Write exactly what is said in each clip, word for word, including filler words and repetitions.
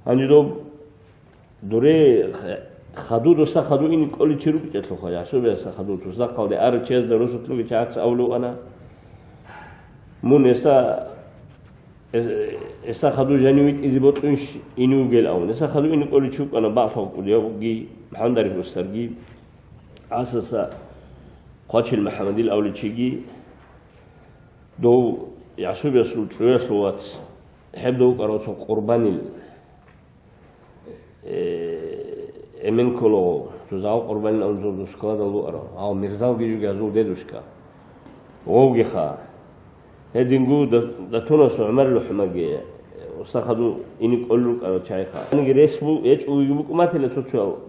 Гьанже доб дуре х-, хаду, доса хаду ине кӀолев чи рукӀчӀелъулха, ясубеса хаду, тусдахъалде ара чезда росулъуги чагӀаца авлуана. Мун эса, эс-, эса хаду жанив витӀизе бокьунщ ине вугел авун. Эса хаду ине кӀолев чи вукӀана Бакълъа кӀудиявги, МухӀаммадарихъ устарги, гӀасаса Хъвачил МухӀаммадил авличиги, дов ясуб-ясул чӀуялъул вац, гьеб дов вукӀарав цо Къурбанил, э, эмен кколаго, цо загьал Къурбанил авун цо складал вуарав, гьав Мирзалги жуги гьазул дедушка. Вовгиха. Гьединго да-, датунас ГӀумарил хӀумаги, усахаду ине кӀолел рукӀарал чайха. Гьаниги рес бу-, гьечӀо вуги букӀуматила цо-цоял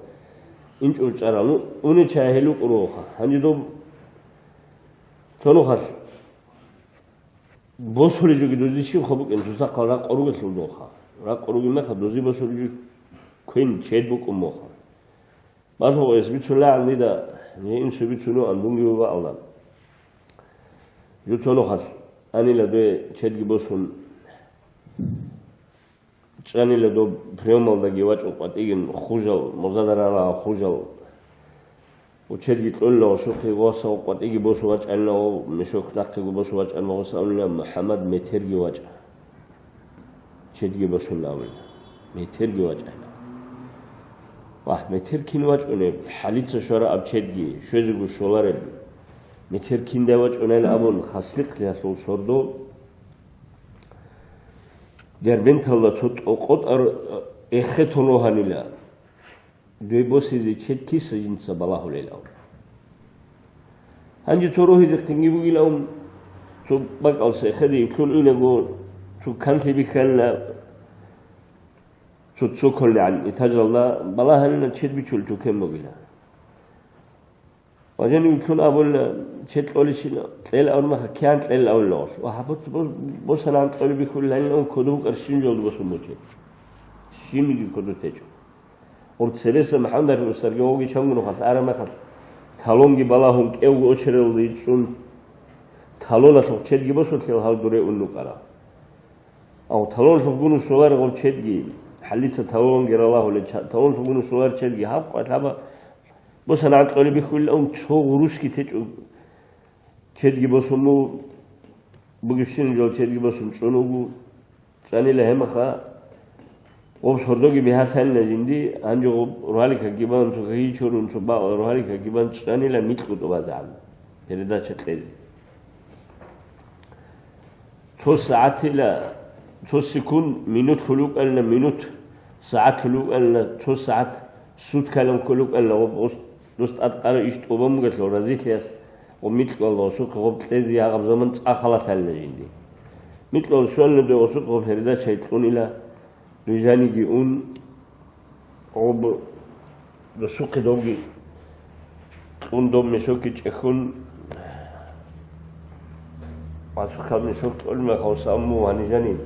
инчӀо чӀарал. Ну, уни чай гьел рукӀуруха. Гьанже доб цо нухалъ босулей жоги дозе щибха букӀин, тусахъал ракъ ругелъул дохха. Ракъ ругел меха дозе босулей жо квен чед букӀун моха. Балгьугъес бицунагӀан дида, гье, инсу бицунуан, дунги вугьа Аллагь. Жо цо нухалъ анила дуе чедги босун, чӀанила доб приёмалдаги вачӀун къватӀигин хужал, мурзадарала хужал. Учедги кьунила гъосухъе гъосав къватӀиги босун вачӀанила, гъов мешок нахъего босун вачӀанила, гъоса абунила, МухӀаммад метерги вачӀа. Чедги босун абунила. Метерги вачӀайла. Вагь, метер кин вачӀунеб, хӀалица щвараб чедги, щвезего щолареб. Метер киндай вачӀунайла абун, хаслихълъиялъул сордо Дербенталда цо тӀокъотӀар эхетун вугьанила. Дуе босизе чед киса жинца балагьулел ав. Гьанже цо рогьизехъинги бугилан, цо бакӀалса эхеде иблъун инаго, цо канлъи бихьанила, цо цоколгӀан этажалда балагьанила чед бичул тукем бугила. Ва жанив иблъун абула, чед кьолищила, кьел авун маха, киян кьел авунила гъолъ. Ва гьаб бос-, бос-, босанагӀан кьолеб бихьулилан, кодо букӀар щин жолда босун буче. Щинги кодо течӀо. Гъур цереса МухӀаммад Ариф устарги гъоги чангун хал ара махал, талонги балагьун кӀевго очералда ичӀун, талоналъухъ чедги босулъил гьал дуре ун рукӀара. Ав талоналъухъ гунун щолари гъоб чедги, хӀалица талонги ралагьулел ча-, талоналъухъ гунун щолари чедги, гьаб къват гьаба босанагӀан кьолеб бихьулилан цо гъурущги течӀо. Чедги босун бу-, бугебщинаб жал чедги босун чӀун вуго. ЧӀанила гьемаха. Гъоб сордоги бигьалъанила жинди, гьанже гъоб роликаги бан, цо кагий чорун, цо бакъ роликаги бан чӀанила микьго тӀубазегӀан передача кьезе. Цо сагӀатила, цо секунд, минут хьулукӀанила, минут, сагӀат хьулукӀанила, цо сагӀат, суткалан хьулукӀанила, гъоб гъос-, дос тӀадкъара иш тӀубан бугелъул разилъиялъ, гъоб микьго Аллагьасухъе гъоб кьезе гьагъаб заман цӀа халалъанила жинди. Микьго щванила дуе гъосухъ гъоб передача гьикьунила, дуе жаниги ун, гъоб досухъе довги кьун доб мешокги чӀехьун, гъосухъа мешок кьолмехалса амму гьанижани.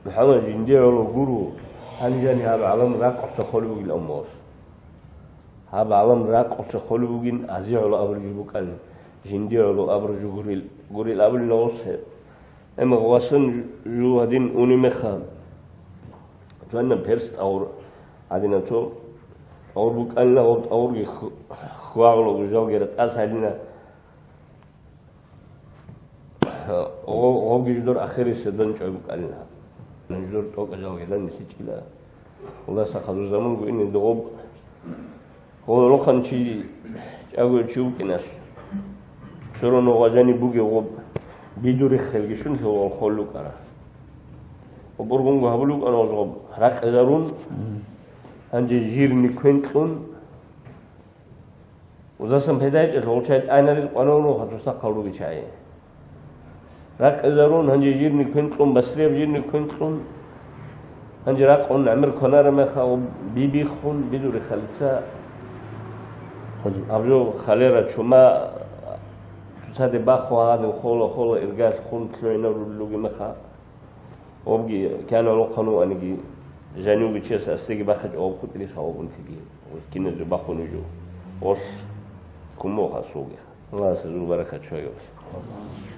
МухӀаммад жинди гӀоло гуру, гьанижани гьаб гӀалам ракъуца холев вугил аммугъос. Гьаб гӀалам ракъуца холев вугин, ази гӀоло абуржи букӀан, жинди гӀоло абуржи гурил, гурил абулин гъос гьеб. Амма гъвасан жугьадин уни меха. Цо гьанна перс тӀагъур гьадина цо тӀагъур букӀанила, гъоб тӀагъурги ху-, хьвагъулаго жалгера тӀас гьадина. Гъо-, гъобги жидор ахириседан чӀой букӀанила. Жидор тӀокӀа жалгедан нилъичӀила. Аллагьас хадур заман гуине догъоб. Гъолохъан чи чӀаго чи вукӀиналъ, цо роногъажани бугев гъоб бидури хелги щунлъи гъол холлукӀара. Гъоб ургъунго гьабулукӀана гъоз гъоб ракъизарун, гьанже жирни квен кьун, узасан педайчӀел гъол чай тӀайнарил къванавну хатуса хъалуги чай. Ракъизарун, гьанже жирни квен кьун, басрияб жирни квен кьун, гьанже ракъун гӀемер кванара меха, бибиххун, бидури халица. Хозу. Абжо халера чума, цоцаде баху гьадин хола, хола иргалъ хун лъугӀинаруллуги меха. Обги кяна лохъану аниги, жанивги чес астеги бахачӀо, об хутӀри шагьобунтиги, киназу бахунужу. Ос кумоха суги. Аллагьас зул баракат чойос.